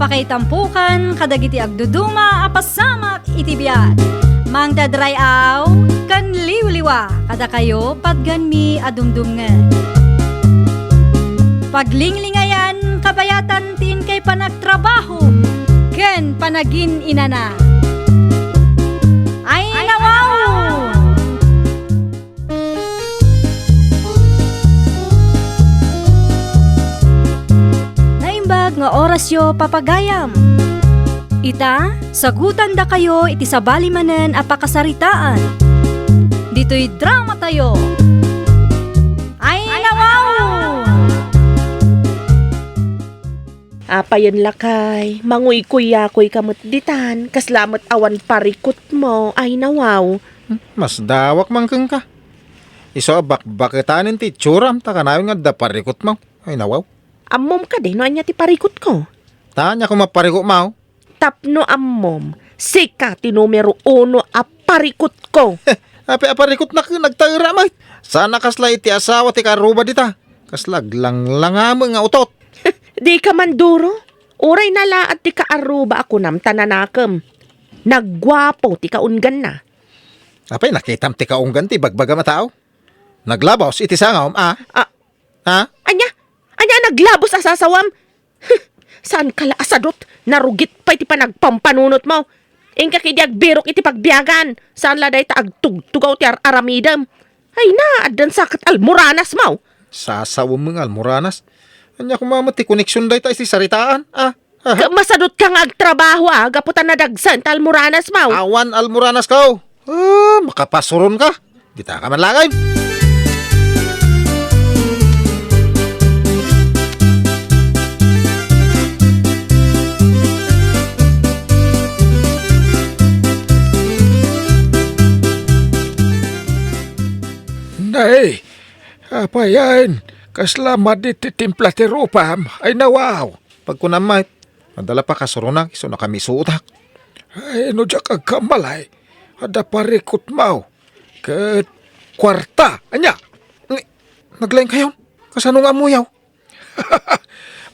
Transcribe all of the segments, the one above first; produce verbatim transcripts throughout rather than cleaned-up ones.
Pakaitampokan kadagiti agduduma a pasamak iti biag. Mangted ray-aw ken liwliwa kadakayo patganmi a dumdumngeg. Paglinglingayan kabayatan ti inkay panagtrabaho ken panagin-inana. Ay, nawaw! Naimbag nga orasyo, papagayam. Ita, sagutandakayo iti sabali manen a pakasaritaan. Ditoy dramatayo. Ay, nawaw! Apayen lakay, manguykuyakoyka met ditan, kasla met awan parikutmo, ay nawaw. Hmm, masdawak man kenka. Isu a bakbaketanen ti itsuram, ta kanayon nga adda parikutmo, ay nawaw. Ammom kadi no ania ti parikutko? Ta ania koma parikutmo? Tapno ammom, sika ti numero uno a parikutko. Apay a parikutnak ket nagtaera met. Saan a kasla iti asawa ti kaarruba dita. Kasla aglanglanga met nga utot. Dika manduro. Uray nalaad ti kaarruba a kunam ta nanakem. Nagguapo ti kaungganna. Apay, nakitam ti kaunggan ti ibagbagam a tao? Naglabos iti sangam, a? A, Ha? Ania? Ania a naglabos a sasawam? Huh, saanka la a sadut, narugit pay ti panagpampanunotmo. Inka ketdi agbirok iti pagbiagan, saan la dayta agtugtugaw ti ar-aramidem. Ay na, addan sa ket almoranasmo. Sasawem nga almoranas? Ania koma met ti koneksion dayta iti saritaan, a? Aha. Ka-, masadutka nga agtrabaho, a, gapu ta nadagsen ti almoranasmo. Awan almoranasmo. A, makapasuronka. Ditaka man laeng. Nay, apay, kasla madi ti timpla ti rupam? Ay, nawaw. Pagkunam met, adda la pakasuronak isu nakamisuotak. Ay, no diak agkammalay, adda parikutmo ket kuarta. Ania? Ni-, naglaingkayon? Kasano nga ammoyo?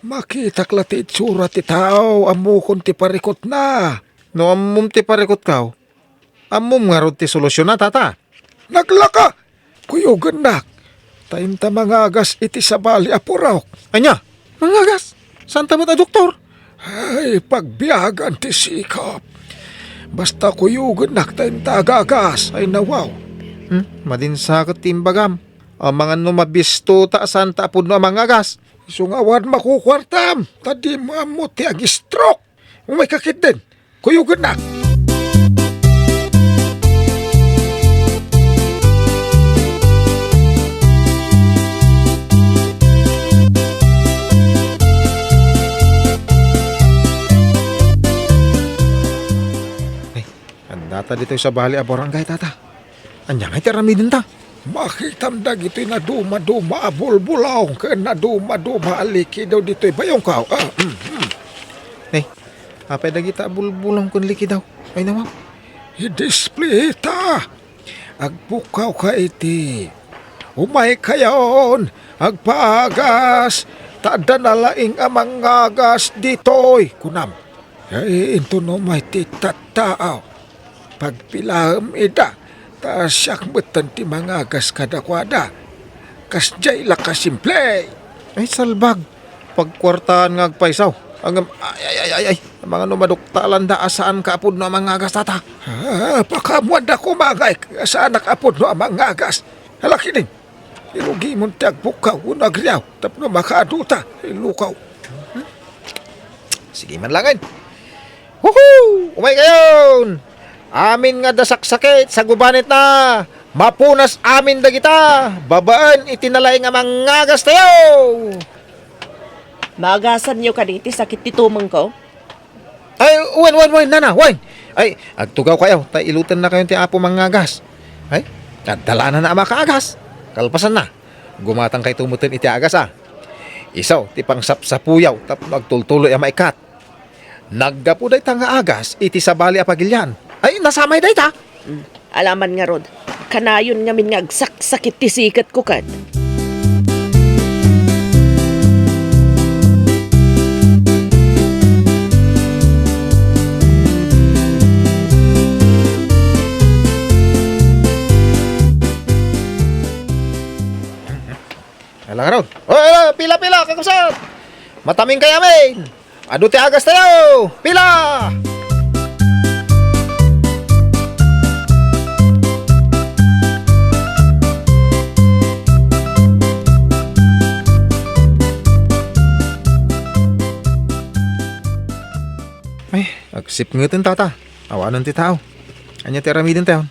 Makitak la ti itsura ti tao, ammokon ti parikutna. No ammom ti parikutko, ammom ngarud ti solusionna, tata? Naglaka! Kuyogennak, ta inta mangagas iti sabali a purok. Ania? Mangagas? Saanta met a doktor? Ay, pagbiagan ti sikap. Basta kuyogennak ta inta agagas. Ay, nawaw. Hmm, madin sa ket ti imbagam. Amangan no mabisto ta saanta a pudno a mangagas. Isu nga awan makukuartam, ta dimo ammo ti ag-stroke. Umayka ketdin. Kuyogennak. Ay, addata ditoy sabali a barangay, tata. Ania ngay ti aramidenta? Makitam dagitoy nadumaduma a bulbulong ken nadumaduma a likido ditoy bayongko. Ah, mm, mm. Ay, apay dagita a bulbulong ken likido? Ay, nawaw. Idisplita. Agpukkawka iti. Umaykayon, agpaagas, ta adda nalaing a mangagas ditoy, kunam. Ay, inton umay ti tattaaw. Pagpilaem ida, ta siak metten ti mangagas kadakuada. Kasdiay la kasimple. Ay, salbag. Pagkuartaan nga agpayso. Ngem, ay, ay, ay, ay, ay. Amangan no maduktalanda a saanka a pudno a mangagas, tata. Ah, pakaammoanda koma nga saanak a pudno a mangagas. Hala ketdin. Irugimon ti agpukkaw wenno agriaw tapno makaadota. Ilukaw. Sige man laeng. Huhu! Umaykayon! Amin nga adda saksakit, sagubanitna, mapunas amin dagita, babaen iti nalaing a mangagastayo! Maagasanyo kadi ti sakit ti tumengko? Ay, wen, wen, wen, nana, wen. Ay, agtugawkayo, ta ilutennakayon ti Apo mangagas. Ay, adda la nana a makaagas. Kalpasanna, gumatangkayto metten iti agas, a. Isu ti pangsapsapuyo tapno agtultuloy a maikkat. Naggapu dayta nga agas iti sabali a pagilian. Ay, nasamay dayta. Mm. Alaman ngarud, kanayon ngamin nga agsaksakit ti siketko ket. Langaron. Oy, oy, pila, pila, kakabsat! Matamin kay amin! Adu ti agas tayo! Pila! Ay, agsipngeten, tata. Awanen ti tao. Ania ti aramiden tayon?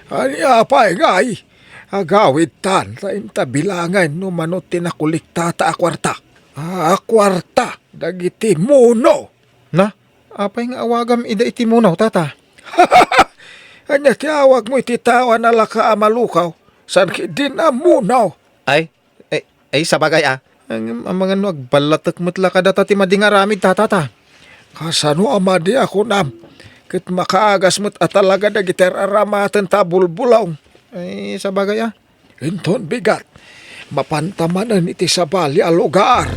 Ania pay ngay? Agawidtan ta inta bilangen no mano ti nakolektata a kuarta. A kuarta dagiti muno. Na, apay nga awagam ida iti muno, tata? Ania ti awagmo iti tao a nalaka a malukaw? Saan ketdin a muno? Ay, ay, ay, sabagay a. Ngem amangan no agballatek met la kadata ti madi nga aramid, tata, ta. Kasano a madi a kunam? Ket makaagas met a talaga dagiti ar-aramatenta a bulbulong. Ay, sabagay a. Inton bigat, mapanta manen iti sabali a lugar.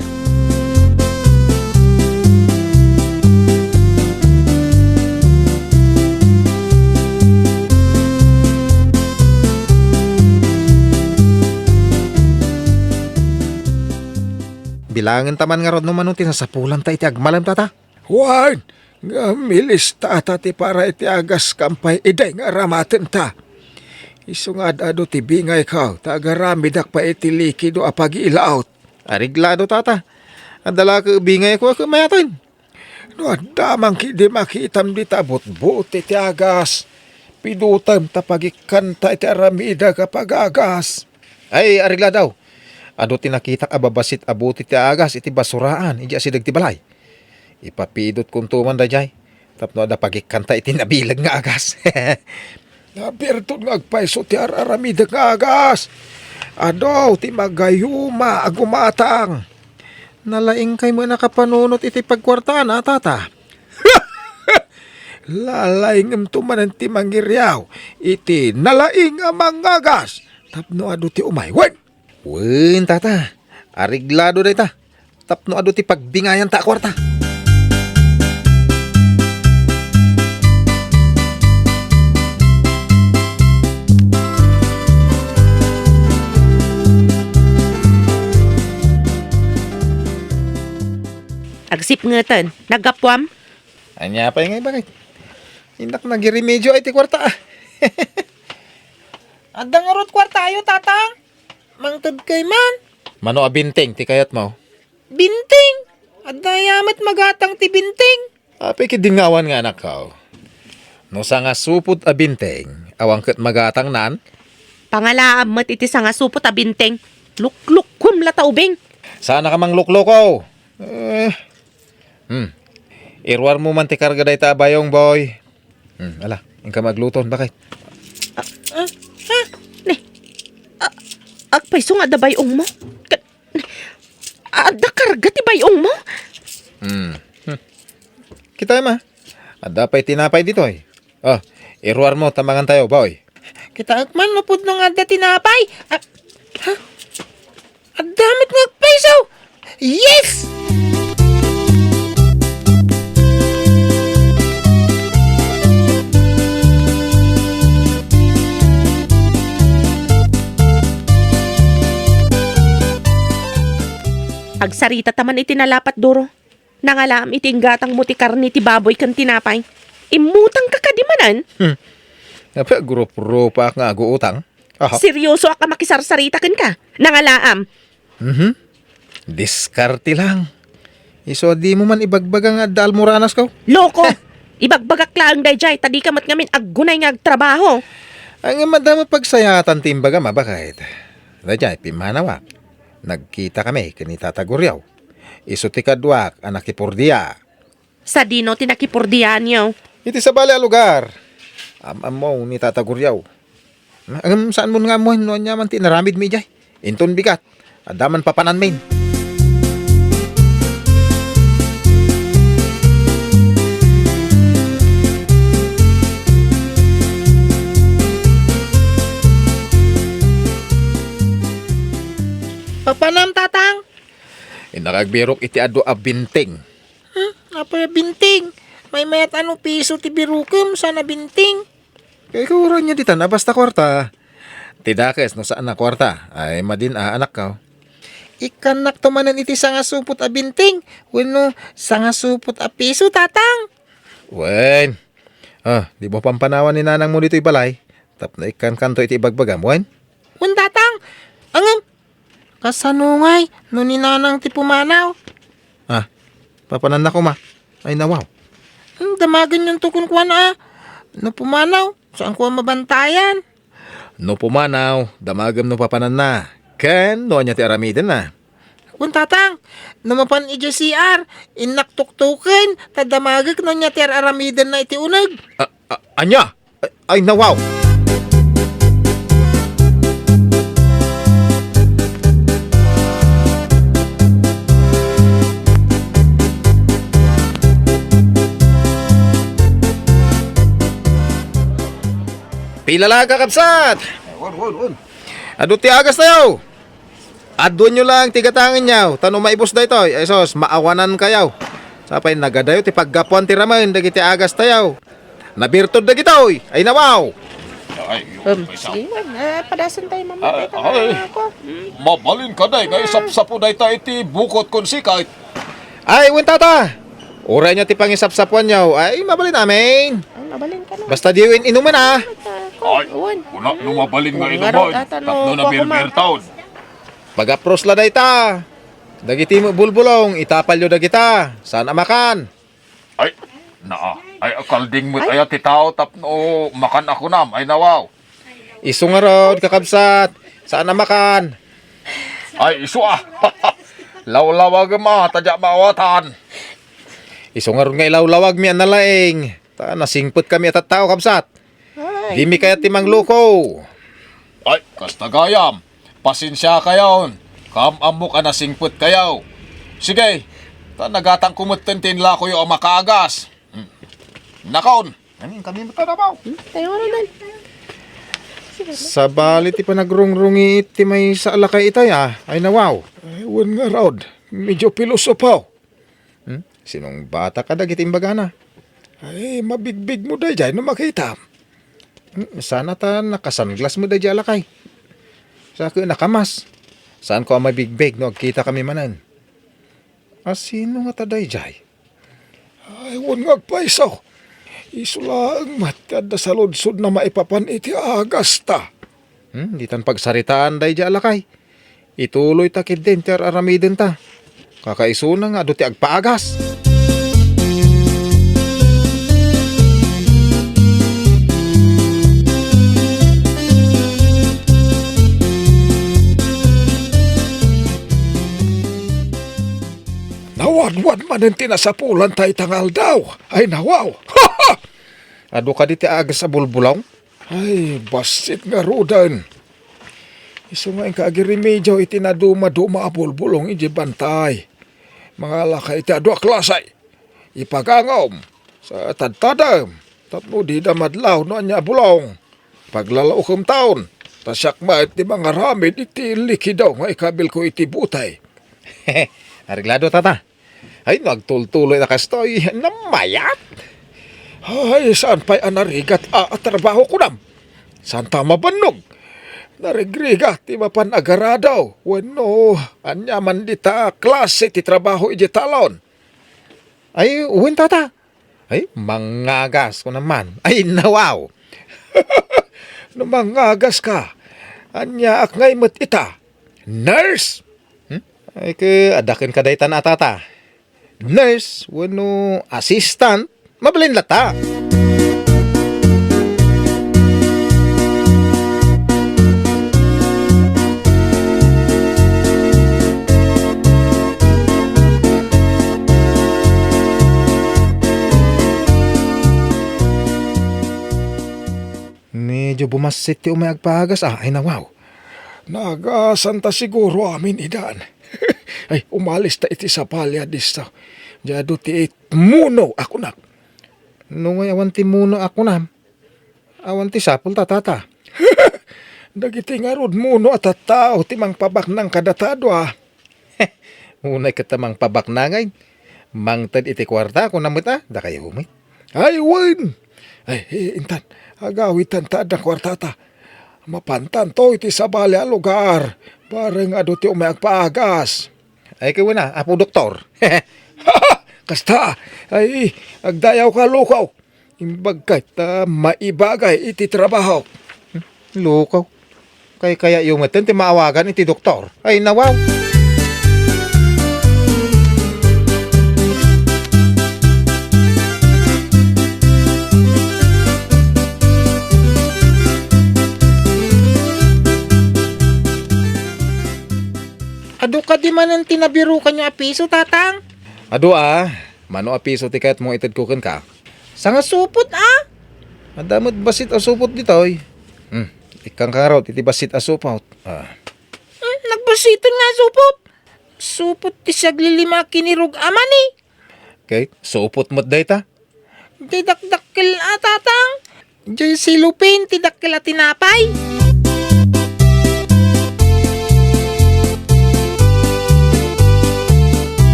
Bilangenta man ngarud no mano ti nasapulanta iti agmalem, tata? Wen, ngem ilistata ti para iti agas ken pay idi nga aramatenta. Isu nga ad-adu ti bingayko, ta agaramidak pay iti likido a pagilaot. Areglado, tata. Adda la ket bingayko a kemayaten. No adda man ketdi makitam dita butbut iti agas, pidutem ta pagikkanta iti aramidek a pagagas. Ay, areglado. Adu ti nakitak a babassit a buti ti agas iti basuraan idiay asideg ti balay. Ipapidutkonto man daydiay tapno adda pagikkanta iti nabileg nga agas. Nabirdon nga agpayso ti ar-aramidek nga agas. Adu ti magayuma a gumatang. Nalaingkay met a nakapanunot iti pagkuartaana, tata. Lalaingemto manen ti mangiriaw iti nalaing a mangagas tapno adu ti umay. Wen! Wen, tata. Areglado dayta. Tapno adu ti pagbingayanta a kuarta. Agsipngeten, naggapuam? Ania pay ngay, bakit? Innak nagiremedio ay ti kuarta, ah. Adda ngarud kuartayo, Tatang? Mangtedkay man. Mano a binteng ti kayatmo? Binteng? Adda aya met magatang ti binteng? Apay ketdin nga awan nga anakko. No sangasupot a binteng, awan ket magatangnan? Pangalaam met iti sangasupot a binteng. Luklukkom la ta ubing. Saanka manglukloko. Eh. Hmm. Iruarmo man ti karga dayta a bayong, boy. Hmm, ala, inka magluton, bakit? Ah, ah, ah, ne. Ah, agpayso nga adda bay-ongmo? Ka-, adda karga ti bay-ongmo? Hmm. Hmm. Kita, ma. Adda pay tinapay ditoy. Oh, iruarmo ta mangantayo, boy. Kitaek man no pudno nga adda tinapay. Ah, ha? Adda met nga agpayso! Yes! Agsarita ta man iti nalapat, Doro. Nangalaam iti inggatangmo ti karne ti baboy ken tinapay. Immutangka kadi manen? Hmm. Apay, agrup-rupak nga aguutang? Aha. Seriosoak a makisarsarita kenka. Nangalaam. Mhm. Diskarte lang. Isu a dimo man ibagbaga nga adda almoranasyo? Loko! Ibagbagak laeng daydiay, ta dika met ngamin aggunay nga agtrabaho. Ay, nga madama pagsayatan ti imbagam, a, bakit? Daydiay, pimmanawak. Nagkitakami ken ni Tata Guriaw. Isu ti kaduak a nakipurdia. Sadino ti nakipurdiaanyo? Iti sabali a lugar. Am-ammo ni Tata Guriaw. Ngem saanmon nga ammoen no ania man ti inaramidmi idiay. Inton bigat, adda man papananmin. Papanam, Tatang? Innak agbirok iti adu a binteng. Hmm? Apay a binteng? Maymayat a no piso ti birokem, saan a binteng? Kay kaurang niya ditan a basta kuarta. Ti dakes no saan a kuarta, ay madin a anakko. Ikkannakto manen iti sangasupot a binting wenno sangasupot a piso, Tatang. Wen. Ah, di mo pampanawan ni nanangmo ditoy balay? Tapno ikkankanto iti ibagbagam, wen? Wen, Tatang. Ngem, kasano ngay no ni Nanang ti pumanaw? Ah, papananna koma. Ay, nawaw. Hmm, damagenyon to kenkuana, a. No pumanaw, saanko a mabantayan. No pumanaw, damagem no papananna. Ken no ania ti aramidenna. Wen, Tatang, no mapan idiay C R, innak tuktuken, ta damagek no ania ti ar-aramidenna iti uneg. A-, a-, ania? Ay, ay, nawaw! Pila la, kakabsat? Wen, wen, wen. Adu ti agastayo. Aduenyo lang ti gatangenyo, ta no maibus daytoy, ay sus, maawanankayo. Sapay nagadayo ti paggapuan ti ramen dagiti agastayo. Nabirtod dagitoy, ay nawaw. Ay, Um, sige, wen. Ah, padasen tayo, Mama. Ay, Tayta, ay. Ako. Mabalin ka, day, nga isapsapo dayta iti bukot kon sikay. Ay, wen, Tata. Uray nia ti pangisapsapuanyo. Ay, mabalin amin. Ay, mabalin ka na. Basta diyo in-inuman, a. Ay, wen. Kuna no mabalin nga inuman, tapno nabirbirtod. Pagapros la dayta. Dagiti met bulbulong, itapalyo dagita. Saan a makan? Ay, naa. Ay, akalding met aya ti tao tapno makan a kunam. Ay, nawaw. Isu ngarud, kakabsat. Saan a makan? Ay, isu a. Lawlawagem a, ta diak maawatan. Isu ngarud nga ilawlawagmi a nalaing. Ta nasingpetkami a tattao, kabsat. Ay. Dimi kayat ti mangluko. Ay, kasta gayam. Pasensiakayon. Kaam-ammok a nasingpetkayo. Sige, ta nagatangko metten ti inlakoyo a makaagas. Hmm. Nakon. Amin, kami met a nabaw. Hmm, tayo nga, Rodan. Sabali ti panagrungrungi iti maysa a lakay itay, a. Ay, nawaw. Ay, wen ngarud. Medyo pilosopo. Hmm? Sinungbata kadagiti imbagana. Ay, mabigbig mo daydiay no makitam. Hmm, sana ta nakasanglas mo daydiay a lakay. Sa ket nakamas. Saanko a mabigbig no agkita kami manen. A, sino ngata daydiay? Ay, wen nga agpayso. Isu laeng met ti adda saludsodna maipapan iti agasta. Hmm, ditan pagsaritaan daydiay a lakay. Ituloyta ketdin ti ar-aramidenta. Kakaisuna nga adu ti agpaagas. Nawadwad manen ti nasapulan ta ita nga aldaw. Ay, nawaw. Adu kadi ti agas a bulbulong? Ay, bassit ngaruden. Isu nga inka agiremedio iti nadumaduma a bulbulong idiay bantay. Mangala ka iti adu a klase. Ipagangom, sa tadtadem, tapno dida madlaw no ania a bulong. Paglalawkemton, ta siak met ti mangaramid iti likido nga ikabilko iti butay. Areglado, tata. Ay, no agtultuloy a kastoy, namayat. Ay, saan pay a narigat a, a trabaho kunam? Saan ta mabannog? Narigrigat ti mapan agarado. Wenno, ania man dita klase ti trabaho idiay talon? Ay, wen, tata. Ay, mangagas ko naman. Ay, nawaw. No mangagas ka, aniaak ngay met ita? Nurse? Hmm? Ay, ke, adaken ka daytan a tata. Nurse, wenno assistant, mabalin latta. Medio bumassit ti umay agpagas, a, ay nawaw. Naagasanta siguro amin idan. Ay, umalis ta iti sapalya disso. Diay adu ti muno a kunak. No ngay awan ti muno a kunam, awan ti sapul ta, tata. Dagiti ngarud muno a tattao ti mangpabaknang kadata a dua. Unay ket ta mangpabaknang ngay. Mangted iti kuarta, kunam met a, dakayo met. Ay, wen! Ay, i-, intan, agawidtan ta adda kuartata. Mapantanto iti sabali a lugar. Parang adu ti umay agpaagas. Ay, kawena, Apo Doktor. Kasta, ay, agdayawka, lukaw. Imbagka ta maibagay iti trabaho. Hmm, lukaw. Kaykayayo metten ti maawagan iti doktor. Ay, nawaw. Adu kadi manen ti nabirukanyo a piso, Tatang? Adu a, mano a piso ti kayatmo itedko kenka? Sangasupot a? Adda met bassit a supot ditoy. Hmm, ikkan ka ngarud iti bassit a supot. Ah. Hmm, nagbassit nga supot. Supot ti siaglilima a kinirog a mani. Ket supot met dayta. Ti dakdakkel a, Tatang. Diay silupin ti dakkel a tinapay.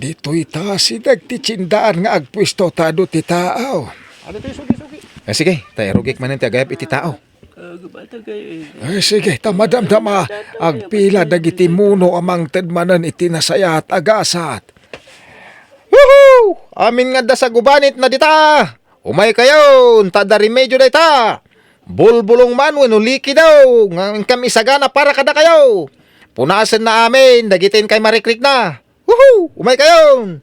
Ditoy ta sideg ti tiendaan nga agpuesto ta adu ti tao. Ano to, sugi-sugi? Eh, sige, ta irugik manen ti agayab iti tao. Ay, sige, ta madamdama, agpila dagiti muno a mangted manen iti nasayaat a gasat. Woohoo! Amin nga adda sagubanitna dita, umaykayon, ta adda remedio dayta. Bulbulong man wenno likido nga inkam isagana para kadakayo. Punasenna amin dagiti inkay marikrikna. Woohoo! Umaykayon!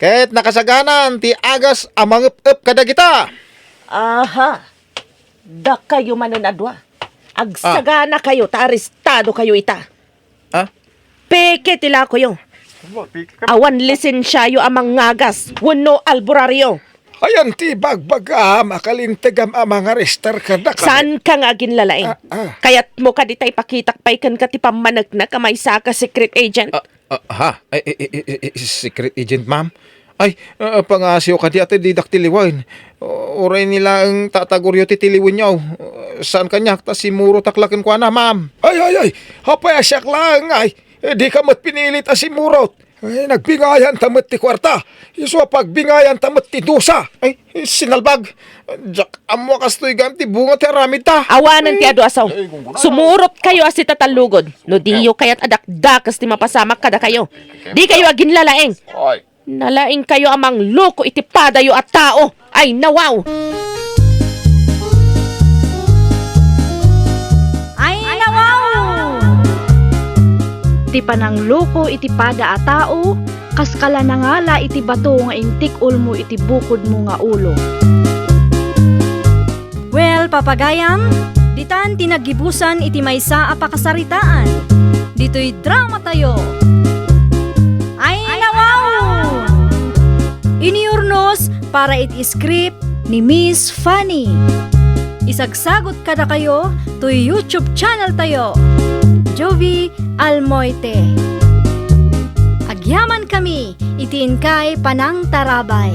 Ket nakasaganan ti agas a mangep-ep kadagita. Aha! Dakayo manen a dua. Agsaganakayo ta arestadokayo ita. Ah? Peke ti lakoyo. Awan lisensiayo a mangagas wenno alborario. Ayan ti bagbagam a kalintegam a mangarestar kadakami. Saanka nga aginlalaing? Ah, ah. Kayatmo kadi ta ipakitak pay kenka ti pammaneknek a maysaka secret agent? Ah, ah, ha? Ay, ay, ay, ay, ay, secret agent, ma'am? Ay, ah, pangasiw kadi a ta didak tiliwen. Uray ni laeng tataguryo ti tiliwenyo. Saan kaniak ta simurotak la kenkuana, ma'am? Ay, ay, ay! Apay a siak laeng, ay! Eh, dika met pinilit a simurot. Eh, nagbingayan ta met ti kuarta. Isu a pagbingayan ta met ti dusa. Ay, sinalbag. Diak ammo a kastoy gayam ti bunga ti aramidta. Awanen ti adu a sao. Sumurotkayo a sitatallugod. No diyo kayat a dakdakes ti mapasamak kadakayo, dikayo aginlalaing. Ay. Nalaingkayo a mangloko iti padayo a tao. Ay, nawaw! Ay, nawaw! Ti panangloko iti pada a tao, kas kala nangala iti bato nga intik-ulmo iti bukodmo nga ulo. Well, papagayam, ditan ti naggibusan iti maysa a pakasaritaan. Ditoy drama tayo. Ay, nawaw! Iniurnos para iti script ni Miss Fanny. Isagsagot kadakayo toy YouTube channel tayo, Jovie Almoite. Agyaman kami iti inkay panangtarabay.